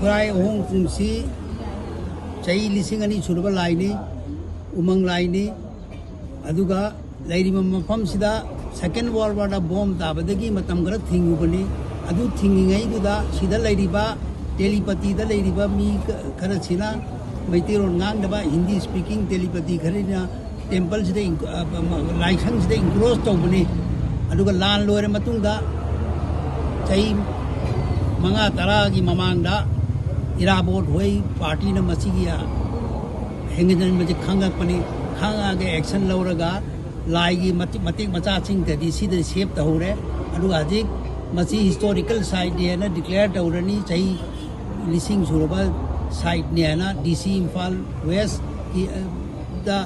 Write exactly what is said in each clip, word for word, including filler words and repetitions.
ꯈꯨꯔꯥꯏ ꯑꯍꯣꯡ ꯀꯨꯝꯁꯤ ꯆꯍꯤ ꯂꯤꯁꯤꯡ ꯑꯅꯤ ꯁꯨꯔꯕ ꯂꯥꯏꯅꯤ, ꯎꯃꯪ ꯂꯥꯏꯅꯤ꯫ ꯑꯗꯨꯒ ꯂꯩꯔꯤꯕ ꯃꯐꯝꯁꯤꯗ Second World Warꯗ ꯕꯣꯝ ꯇꯥꯕꯗꯒꯤ ꯃꯇꯝ ꯈꯔ ꯊꯤꯡꯉꯨꯕꯅꯤ꯫ ꯑꯗꯨ ꯊꯤꯡꯉꯤꯉꯩꯗꯨꯗ ꯁꯤꯗ ꯂꯩꯔꯤꯕ ꯇꯦꯂꯤꯄꯇꯤꯗ ꯂꯩꯔꯤꯕ ꯃꯤ ꯈꯔꯁꯤꯅ, ꯃꯩꯇꯩꯂꯣꯟ ꯉꯥꯡꯗꯕ Hindi speaking ꯇꯦꯂꯤꯄꯇꯤ ꯈꯔꯅ temple ꯁꯤꯗ ꯏꯟ-, ꯑ, ꯂꯥꯏꯁꯪꯁꯤꯗ encroach ꯇꯧꯕꯅꯤ꯫ ꯑꯗꯨꯒ ꯂꯥꯟ ꯂꯣꯏꯔ ꯃꯇꯨꯡꯗ ꯆꯍꯤ ꯃꯉꯥ ꯇꯔꯥꯒꯤ ꯃꯃꯥꯡꯗ ꯏꯔꯥꯕꯣꯠ ꯍꯣꯏ partyꯅ ꯃꯁꯤꯒꯤ, ꯑ, ꯍꯦꯟꯖꯟꯕꯁꯦ ꯈꯪꯉꯛꯄꯅꯤ꯫ ꯈꯪꯉꯛꯑꯒ action ꯂꯧꯔꯒ ꯂꯥꯏꯒꯤ ꯃꯇꯤꯛ, ꯃꯇꯦꯛ ꯃꯆꯥꯁꯤꯡꯗꯗꯤ ꯁꯤꯗ save ꯇꯧꯍꯧꯔꯦ꯫ ꯑꯗꯨꯒ ꯍꯧꯖꯤꯛ ꯃꯁꯤ historical siteꯅꯦꯅ declare ꯇꯧꯔꯅꯤ꯫ ꯆꯍꯤ ꯂꯤꯁꯤꯡ ꯁꯨꯔꯕ siteꯅꯦꯅ DC ꯏꯝꯐꯥꯜ Westꯀꯤ, ꯑ, ꯗ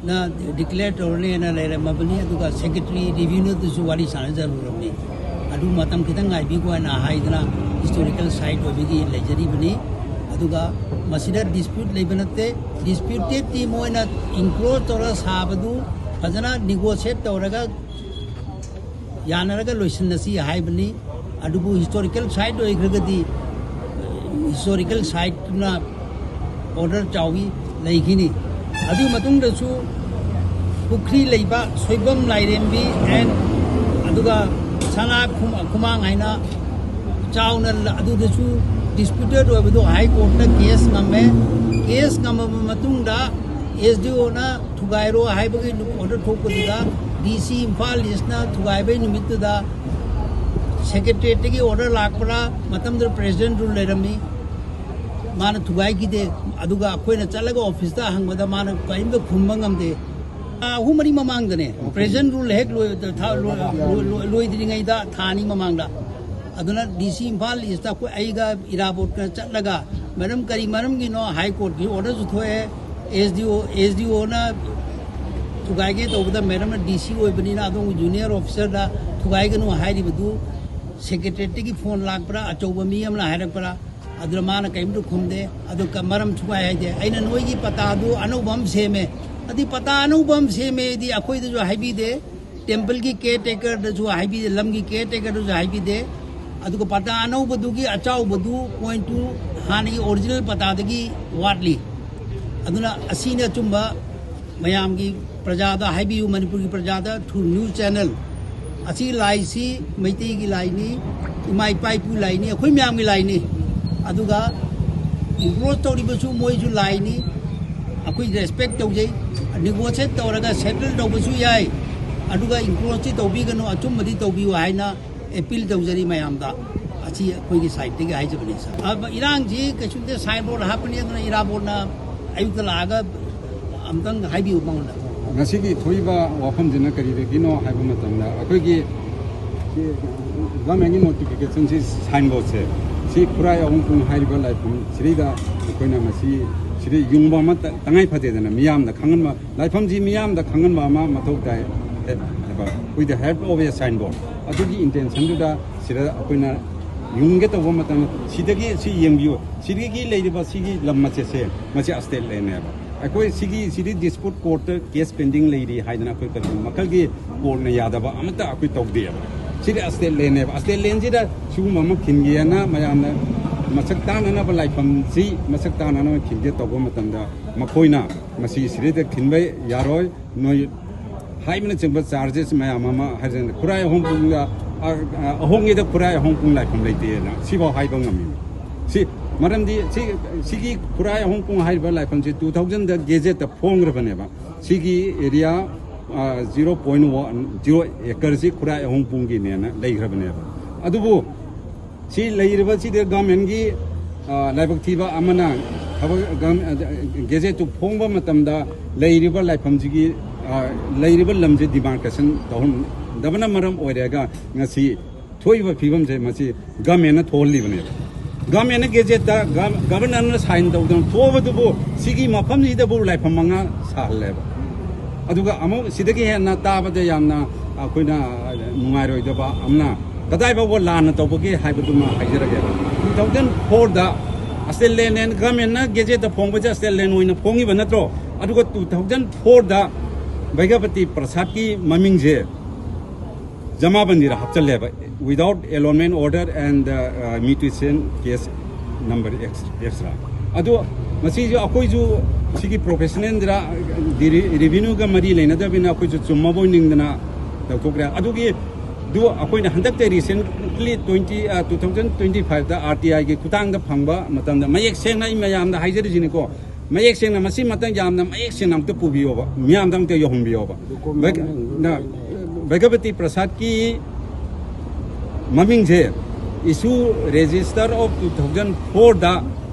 ꯅ declare ꯇꯧꯔꯅꯦꯅ ꯂꯩꯔꯝꯃꯕꯅꯤ꯫ ꯑꯗꯨꯒ Secretary Revenueꯗꯁꯨ ꯋꯥꯔꯤ ꯁꯥꯟꯅꯖꯔꯨꯔꯕꯅꯤ꯫ ꯑꯗꯨ ꯃꯇꯝ ꯈꯤꯇꯪ ꯉꯥꯏꯕꯤꯈꯣ ꯍꯥꯏꯅ ꯍꯥꯏꯗꯅ historical site ꯑꯣꯏꯕꯒꯤ ꯂꯩꯖꯔꯤꯕꯅꯤ꯫ ꯑꯗꯨꯒ ꯃꯁꯤꯗ dispute ꯂꯩꯕ ꯅꯠꯇꯦ꯫ Disputedꯇꯤ ꯃꯣꯏꯅ encroach ꯇꯧꯔꯒ ꯁꯥꯕꯗꯨ ꯐꯖꯅ negotiate ꯇꯧꯔꯒ ꯌꯥꯅꯔꯒ ꯂꯣꯏꯁꯤꯟꯅꯁꯤ ꯍꯥꯏꯕꯅꯤ꯫ ꯑꯗꯨꯕꯨ historical site ꯑꯣꯏꯈ꯭ꯔꯒꯗꯤ historical siteꯇꯨꯅ order ꯆꯥꯎꯏ ꯂꯩꯈꯤꯅꯤ꯫ ꯑꯗꯨꯒꯤ ꯃꯇꯨꯡꯗꯁꯨ ꯄꯨꯈ꯭ꯔꯤ ꯂꯩꯕ ꯁꯣꯏꯕꯝ ꯂꯥꯏꯔꯦꯝꯕꯤ and ꯑꯗꯨꯒ ꯁꯅꯥ ꯈꯨꯃ-, ꯈꯨꯃꯥꯡ ꯍꯥꯏꯅ ꯆꯥꯎꯅ ꯂ-, ꯑꯗꯨꯗꯁꯨ disputed ꯑꯣꯏꯕꯗꯣ High Courtꯇ case ꯉꯝꯃꯦ꯫ Case ꯉꯝꯃꯕ ꯃꯇꯨꯡꯗ SDOꯅ ꯊꯨꯒꯥꯏꯔꯣ ꯍꯥꯏꯕꯒꯤ order ꯊꯣꯛꯄꯗꯨꯗ DC ꯏꯝꯐꯥꯜ Eastꯅ ꯊꯨꯒꯥꯏꯕꯩ ꯅꯨꯃꯤꯠꯇꯨꯗ Secretariatꯇꯒꯤ order ꯂꯥꯛꯄ꯭ꯔꯥ? ꯃꯇꯝꯗꯨꯗ President Rule ꯂꯩꯔꯝꯃꯤ꯫ ꯃꯥꯅ ꯊꯨꯒꯥꯏꯈꯤꯗꯦ꯫ ꯑꯗꯨꯒ ꯑꯩꯈꯣꯏꯅ ꯆꯠꯂꯒ officeꯇ ꯍꯪꯕꯗ ꯃꯥꯅ ꯀꯔꯤꯝꯇ ꯈꯨꯝꯕ ꯉꯝꯗꯦ꯫ ꯊꯥ ꯑꯍꯨꯝ ꯃꯔꯤ ꯃꯃꯥꯡꯗꯅꯦ, President Rule ꯍꯦꯛ ꯂꯣꯏ-, ꯊꯥ-, ꯂꯣꯏ-, ꯂꯣꯏ-, ꯂꯣꯏꯗ꯭ꯔꯤꯉꯩꯗ ꯊꯥ ꯑꯅꯤ ꯃꯃꯥꯡꯗ꯫ ꯑꯗꯨꯅ DC ꯏꯝꯐꯥꯜ Eastꯇ ꯑꯩꯈꯣꯏ, ꯑꯩꯒ ꯏꯔꯥꯕꯣꯠꯀ ꯆꯠꯂꯒ, "Madam, ꯀꯔꯤ ꯃꯔꯝꯒꯤꯅꯣ?" High Courtꯀꯤ orderꯁꯨ ꯊꯣꯛꯑꯦ꯫ SDO, SDOꯅ ꯊꯨꯒꯥꯏꯒꯦ ꯇꯧꯕꯗ Madamꯅ DC ꯑꯣꯏꯕꯅꯤꯅ ꯑꯗꯣꯝꯒꯤ junior officerꯗ ꯊꯨꯒꯥꯏꯒꯅꯨ ꯍꯥꯏꯔꯤꯕꯗꯨ Secretariatꯇꯒꯤ phone ꯂꯥꯛꯄ꯭ꯔꯥ, ꯑꯆꯧꯕ ꯃꯤ ꯑꯃꯅ ꯍꯥꯏꯔꯛꯄ꯭ꯔꯥ? ꯑꯗꯨꯗ ꯃꯥꯅ ꯀꯔꯤꯝꯇ ꯈꯨꯝꯗꯦ꯫ ꯑꯗꯨ ꯀ-, ꯃꯔꯝ ꯁꯨꯡꯍꯥꯏ ꯍꯥꯏꯗꯦ꯫ ꯑꯩꯅ ꯅꯣꯏꯒꯤ ꯄꯇꯥꯗꯨ ꯑꯅꯧꯕ ꯑꯃ ꯁꯦꯝꯃꯦ꯫ ꯑꯗꯨꯗꯤ ꯄꯇꯥ ꯑꯅꯧꯕ ꯑꯃ ꯁꯦꯝꯃꯦꯗꯤ ꯑꯩꯈꯣꯏꯗꯁꯨ ꯍꯥꯏꯕꯤꯗꯦ, templeꯒꯤ caretakerꯗꯁꯨ ꯍꯥꯏꯕꯤꯗꯦ, ꯂꯝꯒꯤ caretakerꯗꯁꯨ ꯍꯥꯏꯕꯤꯗꯦ꯫ ꯑꯗꯨꯒ ꯄꯇꯥ ꯑꯅꯧꯕꯗꯨꯒꯤ ꯑꯆꯥꯎꯕꯗꯨ point two ꯍꯥꯟꯅꯒꯤ original ꯄꯇꯥꯗꯒꯤ ꯋꯥꯠꯂꯤ꯫ ꯑꯗꯨꯅ ꯑꯁꯤꯅ ꯑꯆꯨꯝꯕ ꯃꯌꯥꯝꯒꯤ ꯄ꯭ꯔꯖꯥꯗ ꯍꯥꯏꯕꯤꯌꯨ, ꯃꯅꯤꯄꯨꯔꯒꯤ ꯄ꯭ꯔꯖꯥꯗ through news channel꯫ ꯑꯁꯤ ꯂꯥꯏꯁꯤ ꯃꯩꯇꯩꯒꯤ ꯂꯥꯏꯅꯤ, ꯏꯃꯥ ꯏꯄꯥ ꯏꯄꯨ ꯂꯥꯏꯅꯤ, ꯑꯩꯈꯣꯏ ꯃꯌꯥꯝꯒꯤ ꯂꯥꯏꯅꯤ꯫ ꯑꯗꯨꯒ encroach ꯇꯧꯔꯤꯕꯁꯨ ꯃꯣꯏꯁꯨ ꯂꯥꯏꯅꯤ, ꯑꯩꯈꯣꯏ respect ꯇꯧꯖꯩ꯫ Negotiate ꯇꯧꯔꯒ settle ꯇꯧꯕꯁꯨ ꯌꯥꯏ꯫ ꯑꯗꯨꯒ encroachꯇꯤ ꯇꯧꯕꯤꯒꯅꯨ, ꯑꯆꯨꯝꯕꯗꯤ ꯇꯧꯕꯤꯌꯨ ꯍꯥꯏꯅ appeal ꯇꯧꯖꯔꯤ ꯃꯌꯥꯝꯗ꯫ ꯑꯁꯤ ꯑꯩꯈꯣꯏꯒꯤ sideꯇꯒꯤ ꯍꯥꯏꯖꯕꯅꯤ, sir꯫ ꯑ, ꯏꯔꯥꯡꯁꯤ ꯀꯩꯁꯨꯝꯇ signboard ꯍꯥꯞꯄꯅꯤ, ꯑꯗꯨꯅ ꯏꯔꯥꯕꯣꯠꯅ ꯑꯌꯨꯛꯇ ꯂꯥꯛꯑꯒ ꯑꯝꯇꯪ ꯍꯥꯏꯕꯤꯌꯨ ꯃꯉꯣꯟꯗ꯫ ꯉꯁꯤꯒꯤ ꯊꯣꯛꯏꯕ ꯋꯥꯐꯝꯁꯤꯅ ꯀꯔꯤꯗꯒꯤꯅꯣ ꯍꯥꯏꯕ ꯃꯇꯝꯗ, ꯑꯩꯈꯣꯏꯒꯤ ꯁꯤ governmentꯀꯤ notificationꯁꯤ, signboardꯁꯦ, ꯁꯤ ꯈꯨꯔꯥꯏ ꯑꯍꯣꯡꯄꯨꯡ ꯍꯥꯏꯔꯤꯕ ꯂꯥꯏꯐꯝ ꯁꯤꯗꯩꯗ ꯑꯩꯈꯣꯏꯅ ꯃꯁꯤ ꯁꯤꯗ ꯌꯨꯡꯕ ꯑꯃ ꯇ-, ꯇꯉꯥꯏ ꯐꯗꯦꯗꯅ, ꯃꯤꯌꯥꯝꯗ ꯈꯪꯍꯟꯕ, ꯂꯥꯏꯐꯝꯁꯤ ꯃꯤꯌꯥꯝꯗ ꯈꯪꯍꯟꯕ ꯑꯃ ꯃꯊꯧ ꯇꯥꯏ ꯍꯥꯏꯕ, with the help of a signboard꯫ ꯑꯗꯨꯒꯤ intentionꯗꯨꯗ ꯁꯤꯗ ꯑꯩꯈꯣꯏꯅ ꯌꯨꯡꯒꯦ ꯇꯧꯕ ꯃꯇꯝꯗ, ꯁꯤꯗꯒꯤ ꯁꯤ ꯌꯦꯡꯕꯤꯌꯨ, ꯁꯤꯗꯒꯤ ꯂꯩꯔꯤꯕ ꯁꯤꯒꯤ ꯂꯝ ꯃꯆꯦꯠꯁꯦ, ꯃꯁꯤ state landꯅꯦꯕ꯫ ꯑꯩꯈꯣꯏ ꯁꯤꯒꯤ, ꯁꯤꯗꯤ dispute courtꯇ case pending ꯂꯩꯔꯤ ꯍꯥꯏꯗꯅ ꯑꯩꯈꯣꯏ ꯀꯔꯤ ꯃꯈꯜꯒꯤ courtꯅ ꯌꯥꯗꯕ ꯑꯃꯠꯇ ꯑꯩꯈꯣꯏ ꯇꯧꯗꯦꯕ꯫ ꯁꯤꯗꯤ state landꯅꯦꯕ꯫ State landꯁꯤꯗ ꯁꯤꯒꯨꯝꯕ ꯑꯃ ꯈꯤꯟꯒꯦꯅ ꯃꯌꯥꯝꯅ ꯃꯁꯛ ꯇꯥꯛꯅꯅꯕ ꯂꯥꯏꯐꯝꯁꯤ ꯃꯁꯛ ꯇꯥꯛꯅꯅꯕ ꯈꯤꯟꯒꯦ ꯇꯧꯕ ꯃꯇꯝꯗ ꯃꯈꯣꯏꯅ ꯃꯁꯤ ꯁꯤꯗꯩꯗ ꯈꯤꯟꯕ ꯌꯥꯔꯣꯏ, ꯅꯣꯏ ꯍꯥꯏꯕꯅꯆꯤꯡꯕ charges ꯃꯌꯥꯝ ꯑꯃ ꯍꯥꯏꯖꯅ ꯈꯨꯔꯥꯏ ꯑꯍꯣꯡꯄꯨꯡꯗ, ꯑ, ꯑ, ꯑꯍꯣꯡꯉꯤꯗ ꯈꯨꯔꯥꯏ ꯑꯍꯣꯡꯄꯨꯡ ꯂꯥꯏꯐꯝ ꯂꯩꯇꯦꯅ ꯁꯤꯐꯥꯎ ꯍꯥꯏꯕ ꯉꯝꯃꯤ꯫ ꯁꯤ ꯃꯔꯝꯗꯤ ꯁꯤ, ꯁꯤꯒꯤ ꯈꯨꯔꯥꯏ ꯑꯍꯣꯡꯄꯨꯡ ꯍꯥꯏꯔꯤꯕ ꯂꯥꯏꯐꯝꯁꯤ two thousandꯗ gazetteꯇ ꯐꯣꯡꯈ꯭ꯔꯕꯅꯦꯕ꯫ ꯁꯤꯒꯤ area, ꯑ, zero point one zero acreꯁꯤ ꯈꯨꯔꯥꯏ ꯑꯍꯣꯡꯄꯨꯡꯒꯤꯅꯦꯅ ꯂꯩꯈ꯭ꯔꯕꯅꯦꯕ꯫ ꯑꯗꯨꯕꯨ ꯁꯤ ꯂꯩꯔꯤꯕꯁꯤꯗ governmentꯀꯤ, ꯑ, ꯂꯥꯏꯕꯛ ꯊꯤꯕ ꯑꯃꯅ ꯊꯕꯛ ꯒꯝ-, ꯑ, gazetteꯇꯨ ꯐꯣꯡꯕ ꯃꯇꯝꯗ ꯂꯩꯔꯤꯕ ꯂꯥꯏꯐꯝꯁꯤꯒꯤ, ꯑ, ꯂꯩꯔꯤꯕ ꯂꯝꯁꯤ demarcation ꯇꯧꯍꯟꯗꯕꯅ ꯃꯔꯝ ꯑꯣꯏꯔꯒ ꯉꯁꯤ ꯊꯣꯛꯏꯕ ꯐꯤꯕꯝꯁꯦ ꯃꯁꯤ governmentꯅ ꯊꯣꯛꯍꯜꯂꯤꯕꯅꯦꯕ꯫ Governmentꯅ gazetteꯇ gov-, governorꯅ sign ꯇꯧꯗꯅ ꯊꯣꯛꯑꯕꯗꯨꯕꯨ ꯁꯤꯒꯤ ꯃꯐꯝꯁꯤꯗꯕꯨ ꯂꯥꯏꯐꯝ ꯃꯉꯥ ꯁꯥꯍꯜꯂꯦꯕ꯫ ꯑꯗꯨꯒ ꯑꯃꯨꯛ ꯁꯤꯗꯒꯤ ꯍꯦꯟꯅ ꯇꯥꯕꯗ ꯌꯥꯝꯅ ꯑꯩꯈꯣꯏꯅ ꯅꯨꯡꯉꯥꯏꯔꯣꯏꯗꯕ ꯑꯃꯅ, ꯀꯗꯥꯏ ꯐꯥꯎꯕ ꯂꯥꯟꯅ ꯇꯧꯕꯒꯦ ꯍꯥꯏꯕꯗꯨꯃ ꯍꯥꯏꯖꯔꯒꯦ꯫ Two thousand fourꯗ state land and governmentꯅ gazetteꯇ ꯐꯣꯡꯕꯁꯦ state land ꯑꯣꯏꯅ ꯐꯣꯡꯉꯤꯕ ꯅꯠꯇ꯭ꯔꯣ? ꯑꯗꯨꯒ two thousand fourꯗ ꯚꯩꯒ꯭ꯌꯥꯄꯇꯤ ꯄ꯭ꯔꯁꯥꯗꯀꯤ ꯃꯃꯤꯡꯁꯦ ꯖꯃꯥꯕꯟꯗꯤꯗ ꯍꯥꯞꯆꯜꯂꯦꯕ, without allotment order and mutation case number extra. ꯑꯗꯣ ꯃꯁꯤꯁꯨ ꯑꯩꯈꯣꯏꯁꯨ ꯁꯤꯒꯤ professionalꯗ revenueꯒ ꯃꯔꯤ ꯂꯩꯅꯗꯕꯅꯤꯅ ꯑꯩꯈꯣꯏꯁꯨ ꯆꯨꯝꯃꯕꯣꯏ ꯅꯤꯡꯗꯅ ꯂꯧꯊꯣꯛꯈ꯭ꯔꯦ꯫ ꯑꯗꯨꯒꯤ ꯑꯗꯨ ꯑꯩꯈꯣꯏꯅ ꯍꯟꯗꯛꯇ recently twenty two thousand twenty fiveꯇ RTIꯒꯤ ꯈꯨꯊꯥꯡꯗ ꯐꯪꯕ ꯃꯇꯝꯗ ꯃꯌꯦꯛ ꯁꯦꯡꯅ ꯑꯩ ꯃꯌꯥꯝꯗ ꯍꯥꯏꯖꯔꯤꯁꯤꯅꯤꯀꯣ, ꯃꯌꯦꯛ ꯁꯦꯡꯅ ꯃꯁꯤ ꯃꯇꯪ ꯌꯥꯝꯅ ꯃꯌꯦꯛ ꯁꯦꯡꯅ ꯑꯝꯇ ꯄꯨꯕꯤꯌꯣꯕ, ꯃꯤꯌꯥꯝꯗ ꯑꯝꯇ ꯌꯧꯍꯟꯕꯤꯌꯣꯕ꯫ ꯚꯒ-, ꯅ-, ꯚꯒꯕꯇꯤ ꯄ꯭ꯔꯁꯥꯗꯀꯤ ꯃꯃꯤꯡꯁꯦ issue register of two thousand fourꯗ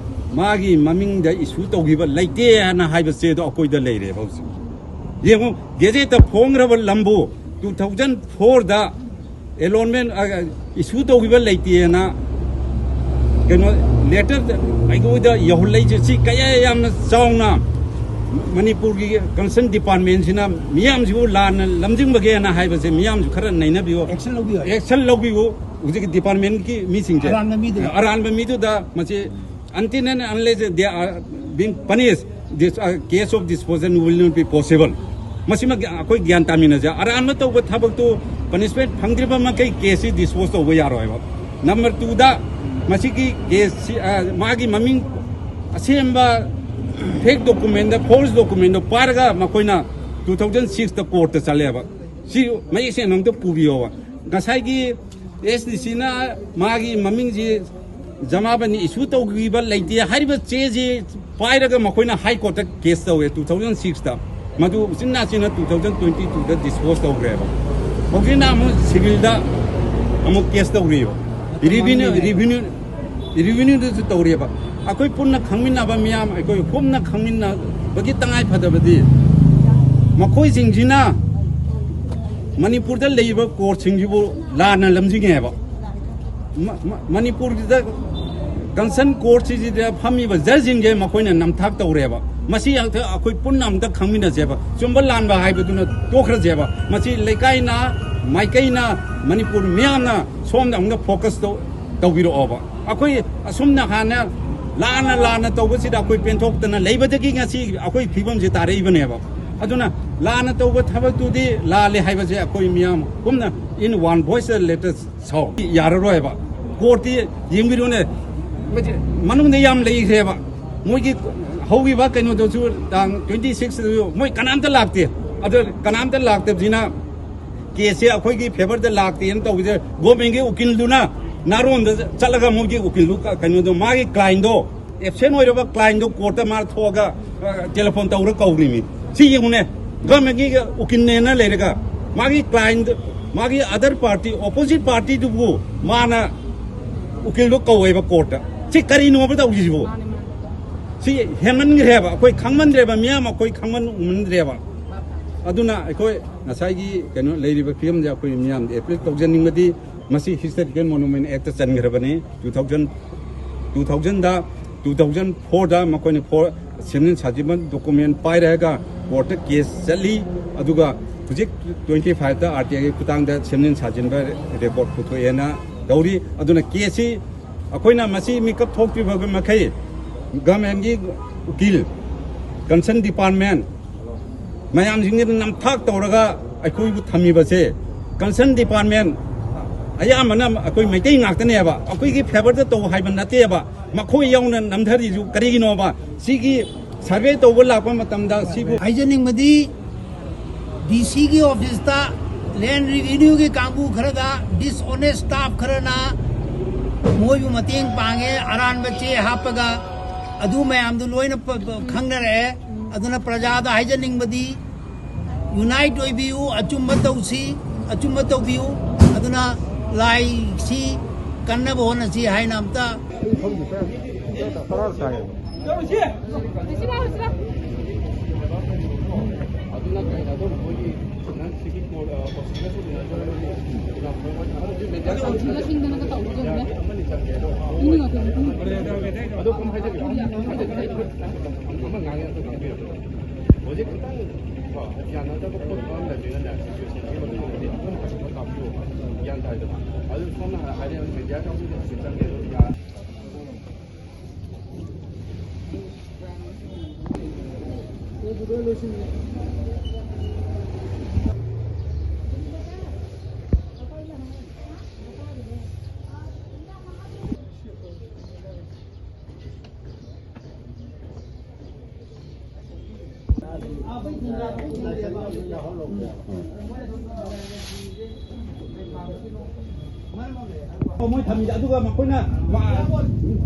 ꯃꯥꯒꯤ ꯃꯃꯤꯡꯗ issue ꯇꯧꯈꯤꯕ ꯂꯩꯇꯦ ꯍꯥꯏꯅ ꯍꯥꯏꯕ ꯆꯦꯗꯣ ꯑꯩꯈꯣꯏꯗ ꯂꯩꯔꯦꯕ ꯍꯧꯖꯤꯛ꯫ ꯌꯦꯡꯉꯨ, ꯒꯦꯖꯦꯠꯇ ꯐꯣꯡꯈ꯭ꯔꯕ ꯂꯝꯕꯨ two thousand fourꯗ allotment issue ꯇꯧꯈꯤꯕ ꯂꯩꯇꯦꯅ ꯀꯩꯅꯣ letter ꯑꯩꯈꯣꯏꯗ ꯌꯧꯍꯜꯂꯛꯏꯁꯦ, ꯁꯤ ꯀꯌꯥ ꯌꯥꯝꯅ ꯆꯥꯎꯅ ꯃꯅꯤꯄꯨꯔꯒꯤ concern departmentꯁꯤꯅ ꯃꯤꯌꯥꯝꯁꯤꯕꯨ ꯂꯥꯟꯅ ꯂꯝꯖꯤꯡꯕꯒꯦꯅ ꯍꯥꯏꯕꯁꯦ ꯃꯤꯌꯥꯝꯁꯨ ꯈꯔ ꯅꯩꯅꯕꯤꯌꯨ꯫ Action ꯂꯧꯕꯤꯌꯨ꯫ Action ꯂꯧꯕꯤꯌꯨ꯫ ꯍꯧꯖꯤꯛꯀꯤ departmentꯀꯤ ꯃꯤꯁꯤꯡꯁꯦ ꯑꯔꯥꯟꯕ ꯃꯤꯗꯨꯗ꯫ ꯑꯔꯥꯟꯕ ꯃꯤꯗꯨꯗ ꯃꯁꯤ until and unless they are being punished, this case of disposal will not be possible. ꯃꯁꯤꯃ ꯑꯩꯈꯣꯏ ꯒ꯭ꯌꯥꯟ ꯇꯥꯃꯤꯟꯅꯁꯦ꯫ ꯑꯔꯥꯟꯕ ꯇꯧꯕ ꯊꯕꯛꯇꯨ punishment ꯐꯪꯗ꯭ꯔꯤꯕ ꯃꯈꯩ caseꯁꯤ dispose ꯇꯧꯕ ꯌꯥꯔꯣꯏꯕ꯫ Number twoꯗ ꯃꯁꯤꯒꯤ caseꯁꯤ, ꯃꯥꯒꯤ ꯃꯃꯤꯡ ꯑꯁꯦꯡꯕ fake documentꯗ, false documentꯗ ꯄꯥꯏꯔꯒ ꯃꯈꯣꯏꯅ two thousand sixꯇ courtꯇ ꯆꯠꯂꯦꯕ꯫ ꯁꯤ ꯃꯌꯦꯛ ꯁꯦꯡꯅ ꯑꯝꯇ ꯄꯨꯕꯤꯌꯣꯕ꯫ ꯉꯁꯥꯏꯒꯤ SDCꯅ ꯃꯥꯒꯤ ꯃꯃꯤꯡꯁꯤ ꯖꯃꯥꯕꯟꯗꯤ issue ꯇꯧꯈꯤꯕ ꯂꯩꯇꯦ ꯍꯥꯏꯔꯤꯕ ꯆꯦꯁꯤ ꯄꯥꯏꯔꯒ ꯃꯈꯣꯏꯅ High Courtꯇ case ꯇꯧꯋꯦ two thousand sixꯇ꯫ ꯃꯗꯨ ꯎꯆꯤꯟ ꯅꯥꯆꯤꯟꯅ two thousand twenty twoꯗ dispose ꯇꯧꯈ꯭ꯔꯦꯕ꯫ ꯍꯧꯖꯤꯛꯅ ꯑꯃꯨꯛ civilꯗ ꯑꯃꯨꯛ case ꯇꯧꯔꯤꯕ꯫ Revenue, revenue, revenueꯗꯁꯨ ꯇꯧꯔꯤꯕ꯫ ꯑꯩꯈꯣꯏ ꯄꯨꯟꯅ ꯈꯪꯃꯤꯟꯅꯕ ꯃꯤꯌꯥꯝ, ꯑꯩꯈꯣꯏ ꯄꯨꯟꯅ ꯈꯪꯃꯤꯟꯅꯕꯒꯤ ꯇꯉꯥꯏ ꯐꯗꯕꯗꯤ ꯃꯈꯣꯏꯁꯤꯡꯁꯤꯅ ꯃꯅꯤꯄꯨꯔꯗ ꯂꯩꯔꯤꯕ courtꯁꯤꯡꯁꯤꯕꯨ ꯂꯥꯟꯅ ꯂꯝꯖꯤꯡꯉꯦꯕ꯫ ꯃ-, ꯃ-, ꯃꯅꯤꯄꯨꯔꯒꯤꯗ concern courtꯁꯤꯡꯁꯤꯗ ꯐꯝꯃꯤꯕ judgeꯁꯤꯡꯁꯦ ꯃꯈꯣꯏꯅ ꯅꯝꯊꯥꯛ ꯇꯧꯔꯦꯕ꯫ ꯃꯁꯤ ꯑꯝꯇ ꯑꯩꯈꯣꯏ ꯄꯨꯟꯅ ꯑꯝꯇ ꯈꯪꯃꯤꯟꯅꯁꯦꯕ꯫ ꯆꯨꯝꯕ ꯂꯥꯟꯕ ꯍꯥꯏꯕꯗꯨꯅ ꯇꯣꯛꯈ꯭ꯔꯁꯦꯕ꯫ ꯃꯁꯤ ꯂꯩꯀꯥꯏꯅ, ꯃꯥꯏꯀꯩꯅ, ꯃꯅꯤꯄꯨꯔ ꯃꯤꯌꯥꯝꯅ ꯁꯣꯝꯗ ꯑꯃꯨꯛꯇ focus ꯇꯧ-, ꯇꯧꯕꯤꯔꯛꯑꯣꯕ꯫ ꯑꯩꯈꯣꯏ ꯑꯁꯨꯝꯅ ꯍꯥꯟꯅ ꯂꯥꯟꯅ ꯂꯥꯟꯅ ꯇꯧꯕꯁꯤꯗ ꯑꯩꯈꯣꯏ ꯄꯦꯟꯊꯣꯛꯇꯅ ꯂꯩꯕꯗꯒꯤ ꯉꯁꯤ ꯑꯩꯈꯣꯏ ꯐꯤꯕꯝꯁꯤ ꯇꯥꯔꯛꯏꯕꯅꯦꯕ꯫ ꯑꯗꯨꯅ ꯂꯥꯟꯅ ꯇꯧꯕ ꯊꯕꯛꯇꯨꯗꯤ ꯂꯥꯜꯂꯦ ꯍꯥꯏꯕꯁꯦ ꯑꯩꯈꯣꯏ ꯃꯤꯌꯥꯝ ꯄꯨꯝꯅ in one voice let us shout. ꯌꯥꯔꯔꯣꯏꯕ꯫ ꯀꯣꯔꯠꯇꯤ ꯌꯦꯡꯕꯤꯔꯨꯅꯦ, ꯃꯅꯨꯡꯗ ꯌꯥꯝ ꯂꯩꯈ꯭ꯔꯦꯕ꯫ ꯃꯣꯏꯒꯤ ꯍꯧꯈꯤꯕ ꯀꯩꯅꯣꯗꯁꯨ, ꯇꯥꯡ twenty six ꯃꯣꯏ ꯀꯅꯥꯝꯇ ꯂꯥꯛꯇꯦ꯫ ꯑꯗꯨ ꯀꯅꯥꯝꯇ ꯂꯥꯛꯇꯕꯁꯤꯅ ꯀꯦꯁꯁꯦ ꯑꯩꯈꯣꯏꯒꯤ ꯐꯦꯚꯔꯗ ꯂꯥꯛꯇꯦꯅ ꯇꯧꯕꯁꯦ, ꯒꯣꯔꯃꯦꯟꯒꯤ ꯎꯀꯤꯜꯗꯨꯅ ꯅꯥꯔꯣꯟꯗ ꯆꯠꯂꯒ ꯃꯣꯏꯒꯤ ꯎꯀꯤꯜꯗꯨ ꯀ-, ꯀꯩꯅꯣꯗꯣ, ꯃꯥꯒꯤ ꯀ꯭ꯂꯥꯏꯟꯗꯣ, ꯑꯦꯕꯁꯦꯟ ꯑꯣꯏꯔꯕ ꯀ꯭ꯂꯥꯏꯟꯗꯣ ꯀꯣꯔꯠꯇ ꯃꯥ ꯊꯣꯛꯑꯒ, ꯑ, ꯇꯦꯂꯤꯐꯣꯟ ꯇꯧꯔ ꯀꯧꯔꯤꯃꯤ꯫ ꯁꯤ ꯌꯦꯡꯉꯨꯅꯦ, ꯒꯣꯔꯃꯦꯟꯒꯤ ꯎꯀꯤꯜꯅꯦꯅ ꯂꯩꯔꯒ ꯃꯥꯒꯤ ꯀ꯭ꯂꯥꯏꯟꯗ, ꯃꯥꯒꯤ ꯑꯗꯔ ꯄꯥꯔꯇꯤ, ꯑꯣꯄꯣꯖꯤꯠ ꯄꯥꯔꯇꯤꯗꯨꯕꯨ ꯃꯥꯅ ꯎꯀꯤꯜꯗꯣ ꯀꯧꯋꯦꯕ ꯀꯣꯔꯠꯇ꯫ ꯁꯤ ꯀꯔꯤꯅꯣꯕ ꯇꯧꯔꯤꯁꯤꯕꯨ? ꯁꯤ ꯍꯦꯟꯃꯟꯈ꯭ꯔꯦꯕ, ꯑꯩꯈꯣꯏ ꯈꯪꯃꯟꯗ꯭ꯔꯦꯕ, ꯃꯤꯌꯥꯝ ꯑꯩꯈꯣꯏ ꯈꯪꯃꯟ ꯎꯃꯟꯗ꯭ꯔꯦꯕ꯫ ꯑꯗꯨꯅ ꯑꯩꯈꯣꯏ ꯉꯁꯥꯏꯒꯤ ꯀꯩꯅꯣ ꯂꯩꯔꯤꯕ ꯐꯤꯕꯝꯁꯦ ꯑꯩꯈꯣꯏ ꯃꯤꯌꯥꯝꯗ ꯑꯦꯄꯤꯜ ꯇꯧꯖꯅꯤꯡꯕꯗꯤ, ꯃꯁꯤ Historical Monument Actꯇ ꯆꯟꯈ꯭ꯔꯕꯅꯤ꯫ Two thousand, two thousandꯗ, two thousand fourꯗ ꯃꯈꯣꯏꯅ ꯐꯣꯔ ꯁꯦꯝꯖꯤꯟ ꯁꯥꯖꯤꯟꯕ ꯗꯣꯀꯨꯃꯦꯟ ꯄꯥꯏꯔꯒ ꯀꯣꯔꯠꯇ ꯀꯦꯁ ꯆꯠꯂꯤ꯫ ꯑꯗꯨꯒ ꯍꯧꯖꯤꯛ twenty fiveꯇ RTIꯒꯤ ꯈꯨꯠꯊꯥꯡꯗ ꯁꯦꯝꯖꯤꯟ ꯁꯥꯖꯤꯟꯕ ꯔꯦꯀꯣꯔꯠ ꯄꯨꯊꯣꯛꯑꯦꯅ ꯇꯧꯔꯤ꯫ ꯑꯗꯨꯅ ꯀꯦꯁꯁꯤ ꯑꯩꯈꯣꯏꯅ ꯃꯁꯤ ꯃꯤꯀꯞ ꯊꯣꯛꯇ꯭ꯔꯤꯕ ꯃꯈꯩ ꯒꯚꯔꯟꯃꯦꯟꯒꯤ ꯎꯀꯤꯜ, ꯀꯟꯁꯔꯟ ꯗꯤꯄꯥꯔꯠꯃꯦꯟ, ꯃꯌꯥꯝꯁꯤꯡꯁꯤꯅ ꯅꯝꯊꯥꯛ ꯇꯧꯔꯒ ꯑꯩꯈꯣꯏꯕꯨ ꯊꯝꯃꯤꯕꯁꯦ, ꯀꯟꯁꯔꯟ ꯗꯤꯄꯥꯔꯠꯃꯦꯟ ꯑꯌꯥꯝꯕꯅ ꯑꯩꯈꯣꯏ ꯃꯩꯇꯩ ꯉꯥꯛꯇꯅꯦꯕ꯫ ꯑꯩꯈꯣꯏꯒꯤ ꯐꯦꯚꯔꯗ ꯇꯧ ꯍꯥꯏꯕ ꯅꯠꯇꯦꯕ꯫ ꯃꯈꯣꯏ ꯌꯥꯎꯅ ꯅꯝꯊꯔꯤꯁꯨ ꯀꯔꯤꯒꯤꯅꯣꯕ? ꯁꯤꯒꯤ ꯁꯔꯚꯦ ꯇꯧꯕ ꯂꯥꯛꯄ ꯃꯇꯝꯗ ꯁꯤꯕꯨ ꯍꯥꯏꯖꯅꯤꯡꯕꯗꯤ, DCꯒꯤ ꯑꯣꯐꯤꯁꯇ ꯂꯦꯟ ꯔꯤꯚꯤꯅ꯭ꯌꯨꯒꯤ ꯀꯥꯡꯕꯨ ꯈꯔꯒ dishonest staff ꯈꯔꯅ ꯃꯣꯏꯕꯨ ꯃꯇꯦꯡ ꯄꯥꯡꯉꯦ, ꯑꯔꯥꯟꯕ ꯆꯦ ꯍꯥꯞꯄꯒ꯫ ꯑꯗꯨ ꯃꯌꯥꯝꯗꯨ ꯂꯣꯏꯅ ꯄ-, ꯄ-, ꯈꯪꯅꯔꯛꯑꯦ꯫ ꯑꯗꯨꯅ ꯄ꯭ꯔꯖꯥꯗ ꯍꯥꯏꯖꯅꯤꯡꯕꯗꯤ, unite ꯑꯣꯏꯕꯤꯌꯨ, ꯑꯆꯨꯝꯕ ꯇꯧꯁꯤ, ꯑꯆꯨꯝꯕ ꯇꯧꯕꯤꯌꯨ꯫ ꯑꯗꯨꯅ ꯂꯥꯏꯁꯤ ꯀꯟꯅꯕ ꯍꯣꯠꯅꯁꯤ ꯍꯥꯏꯅ ꯑꯝꯇ ꯃꯁꯤꯡꯗꯅꯒ ꯇꯧꯕꯤꯗꯕꯅꯦ꯫ ꯏꯅꯤꯡꯉꯛꯀꯦ꯫ ꯑꯗꯣ ꯀꯨꯝ ꯍꯥꯏꯖꯒꯦ꯫ ꯑꯃ ꯉꯥꯡꯉꯦ, ꯑꯗꯨ ꯈꯪꯕꯤꯔꯣ꯫ ꯍꯧꯖꯤꯛ ꯈꯤꯇꯪ ꯀꯣ, ꯌꯥꯅꯗꯕ ꯈꯣꯠꯄ ꯑꯃ ꯂꯩꯕꯅꯤꯅꯅꯦ, ꯁꯤꯆꯨꯋꯦꯁꯟꯒꯤ ꯃꯇꯨꯡ ꯏꯟꯅꯗꯤ ꯑꯗꯨꯝ ꯐꯖꯅ ꯇꯥꯛꯄꯤꯌꯣ꯫ ꯒ꯭ꯌꯥꯟ ꯇꯥꯏꯗꯅ꯫ ꯑꯗꯨ ꯁꯣꯝꯅ ꯍꯥꯏꯔꯦ, ꯃꯦꯗꯤꯌꯥ ꯀꯥꯡꯕꯨꯗꯤ ꯍꯧꯖꯤꯛ ꯆꯪꯒꯦ, ꯑꯗꯨꯝ ꯌꯥ- ꯃꯣꯏ ꯊꯝꯃꯤꯁꯦ, ꯑꯗꯨꯒ ꯃꯈꯣꯏꯅ,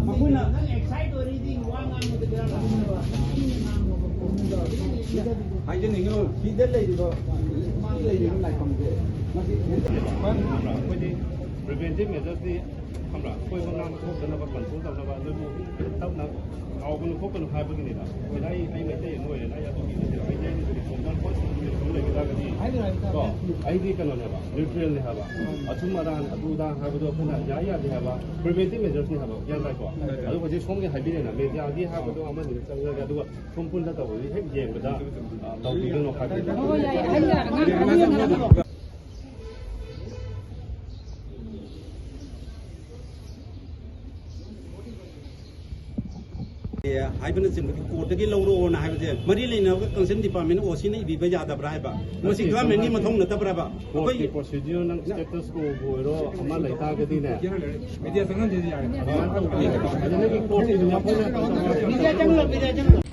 ꯃꯈꯣꯏꯅ ꯍꯥꯏꯖꯅꯤꯡꯉꯤ, ꯁꯤꯗ ꯂꯩꯔꯤꯕ, ꯃꯥꯒꯤ ꯂꯩꯔꯤꯕ ꯂꯥꯏꯐꯝꯁꯦ, ꯃꯁꯤ ꯑꯩꯈꯣꯏꯗꯤ preventive measures ꯇꯤ ꯈꯪꯕ꯭ꯔꯥ? ꯀꯣꯏꯕ ꯉꯥꯡꯕ ꯊꯣꯛꯇꯅꯕ, control ꯇꯧꯅꯕ, ꯅꯣꯏꯕꯨ ꯇꯞꯅ ꯁꯥꯎꯒꯅꯨ ꯈꯣꯠꯀꯅꯨ ꯍꯥꯏꯕꯒꯤꯅꯤꯗ꯫ ꯑꯩꯈꯣꯏꯗ ꯑꯩ, ꯑꯩ ꯃꯩꯇꯩ ꯑꯃ ꯑꯣꯏꯔꯦꯅ ꯑꯩ ꯑꯗꯨꯒꯤ ꯅꯠꯇꯦꯕ꯫ ꯑꯩꯗꯤ ꯑꯩꯅ ꯁꯤꯗꯤ ꯈꯣꯡꯖꯪ ꯈꯣꯠ ꯁꯤꯗꯤ ꯂꯩꯕ ꯇꯥꯔꯒꯗꯤ, ꯀꯣ, ꯑꯩꯗꯤ ꯀꯩꯅꯣꯅꯦꯕ, neutral ꯅꯦ ꯍꯥꯏꯕ꯫ ꯑꯆꯨꯝ ꯑꯔꯥꯟ ꯑꯗꯨ ꯑꯗꯥ ꯍꯥꯏꯕꯗꯣ ꯑꯩꯈꯣꯏꯅ ꯌꯥꯏ ꯌꯥꯗꯦ ꯍꯥꯏꯕ, preventive measures ꯅꯤ ꯍꯥꯏꯕ, ꯒ꯭ꯌꯥꯟ ꯇꯥꯏꯀꯣ? ꯑꯗꯨ ꯍꯧꯖꯤꯛ ꯁꯣꯝꯒꯤ ꯍꯥꯏꯕꯤꯔꯦꯅ, media ꯒꯤ ꯍꯥꯏꯕꯗꯣ ꯑꯃꯅꯤꯗ ꯆꯪꯉꯒ, ꯑꯗꯨꯒ ꯁꯣꯝ ꯄꯨꯟꯅ ꯇꯧꯕꯗꯤ ꯍꯦꯛ ꯌꯦꯡꯕꯗ, ꯑ, ꯇꯧꯕꯤꯒꯅꯨ ꯍꯥꯏꯕꯅꯤꯗ꯫ ꯍꯣꯏ, ꯌꯥꯏꯌꯦ꯫ ꯑꯍꯟꯒ ꯑꯉꯥꯡ ꯑꯅꯤ ꯑꯃ ꯍꯥꯏꯕꯅꯆꯤꯡꯕꯒꯤ court ꯇꯒꯤ ꯂꯧꯔꯛꯑꯣꯅ ꯍꯥꯏꯕꯁꯦ ꯃꯔꯤ ꯂꯩꯅꯕ concern department ꯅ O C ꯅ ꯏꯕꯤꯕ ꯌꯥꯗꯕ꯭ꯔꯥ ꯍꯥꯏꯕ? ꯃꯁꯤ ꯅꯠꯇꯦ, government ꯒꯤ ꯃꯊꯧ ꯅꯠꯇꯕ꯭ꯔꯕ? Court ꯀꯤ ꯑꯩꯈꯣꯏꯒꯤ procedure ꯅꯪ status quo ꯕꯨ ꯑꯣꯏꯔꯣ ꯑꯃ ꯂꯩꯇꯥꯔꯒꯗꯤꯅꯦ꯫ Media ꯆꯪꯍꯟꯗꯦꯗꯤ ꯌꯥꯔꯦ꯫ ꯑꯗꯨ ꯅꯪꯒꯤ court ꯀꯤꯗꯨꯅ ꯑꯩꯈꯣꯏꯅ media ꯆꯪꯍꯜꯂꯣ, media ꯆꯪꯍꯜꯂꯣ꯫